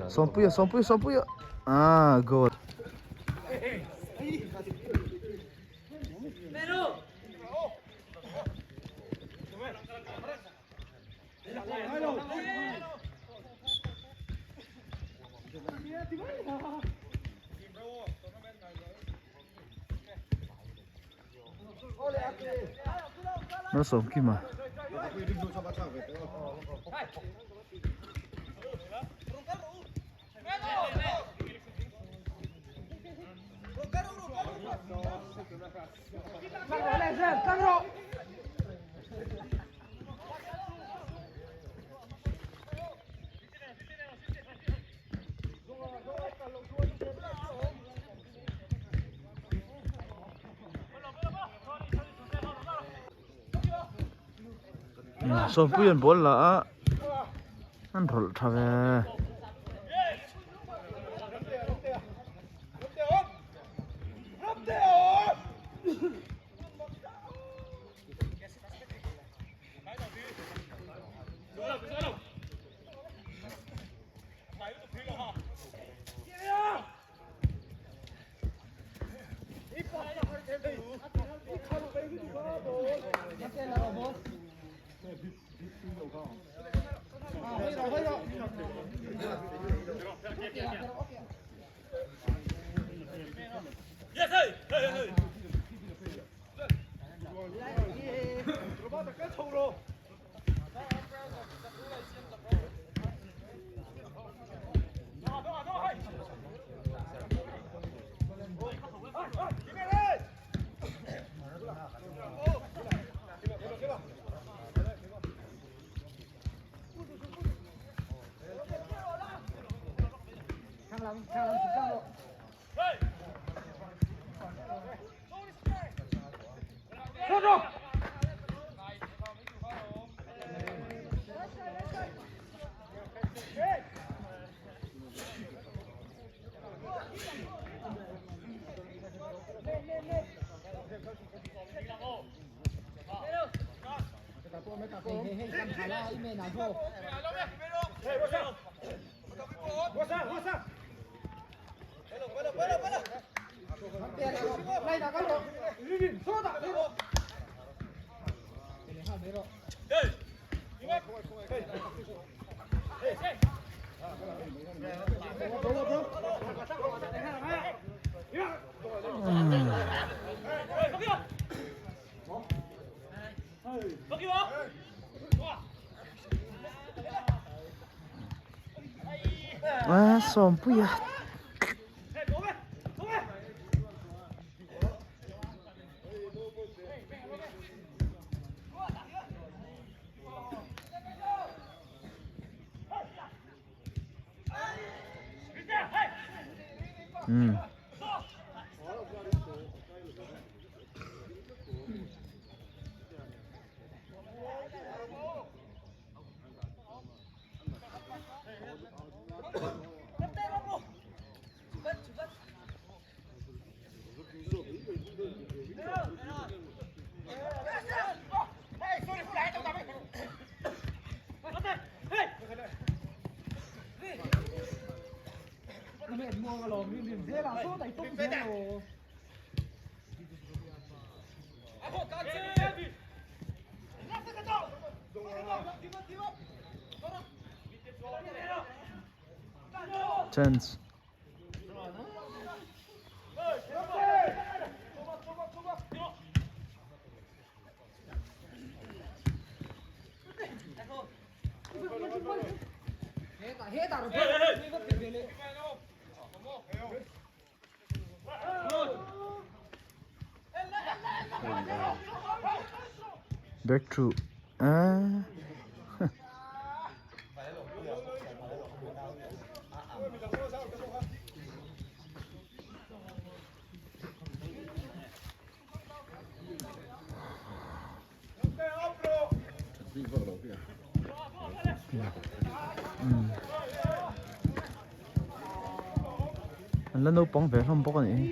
Sawmpuia Sawmpuia Sawmpuia ah goal. Malsawmkima. Sawmpui an ball la a an rawlh tha ve. Ah Sawmpuia. Hmm. Chance. Back to ah. An la naupang ve hlawm bawk a nih hi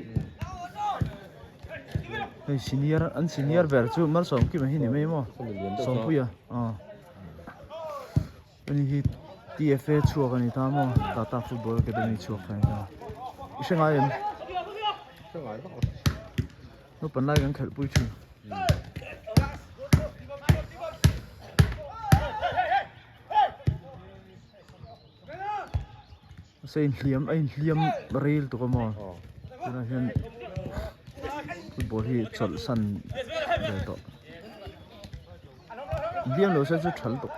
hei senior an senior ber chu Malsawmkima hi ni mai maw Sawmpuia aw ani hi. TFA chhuak a ni ta maw Tata Football Academy chhuak a ni ta i hre ngai em? Hre ngai vak lo. Naupang lai kan khelh pui thin. Mahse inhliam a inhliam ril tuk a maw tunah hian football hi chawlhsan ve tawh inhliam lo se chu tha lutuk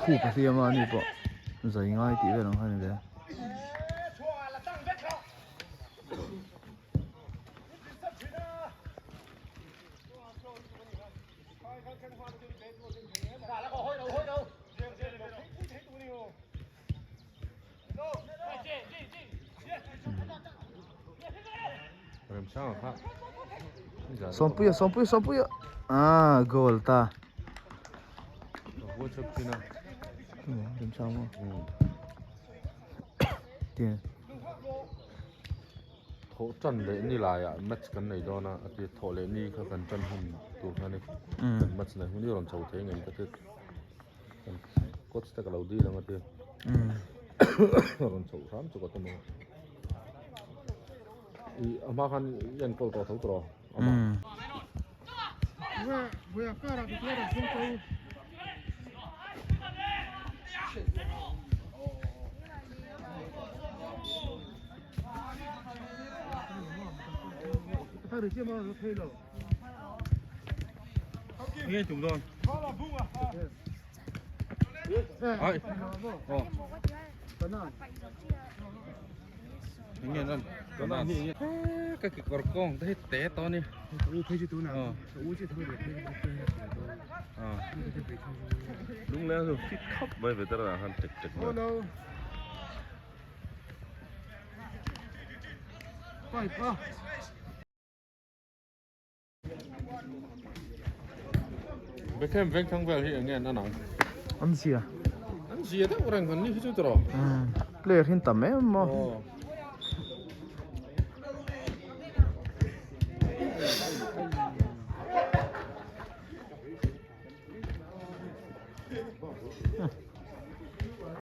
khup a hliam a ani pawh zai ngai tih vel ang kha a ni ve. Sawmpuia Sawmpuia Sawmpuia ah goal ta Remsanga Thawh tan leh ni laiah match kan nei dawn a, a ti thawh leh ni kha kan tan hun tur kha a ni. Kan match nei hun hi rawn chho thei ngei ka ti. Kan coach te ka lo dil ang a ti. Rawn chho hram chu ka tum ang. I a hma khan i enkawl tawh tho tawh rawh. Ama. Nghe chúng rồi. Ai. Ờ. Nghe lên. Cái cái cỏ con thấy té to đi. Đúng lẽ rồi fit khắp mấy về tao là hắn chật chật mà. Beckham veng thang vel hi eng nge an ang? An zia. An zia deuh reng an ni hi chu tiraw? Player hi an tam em maw?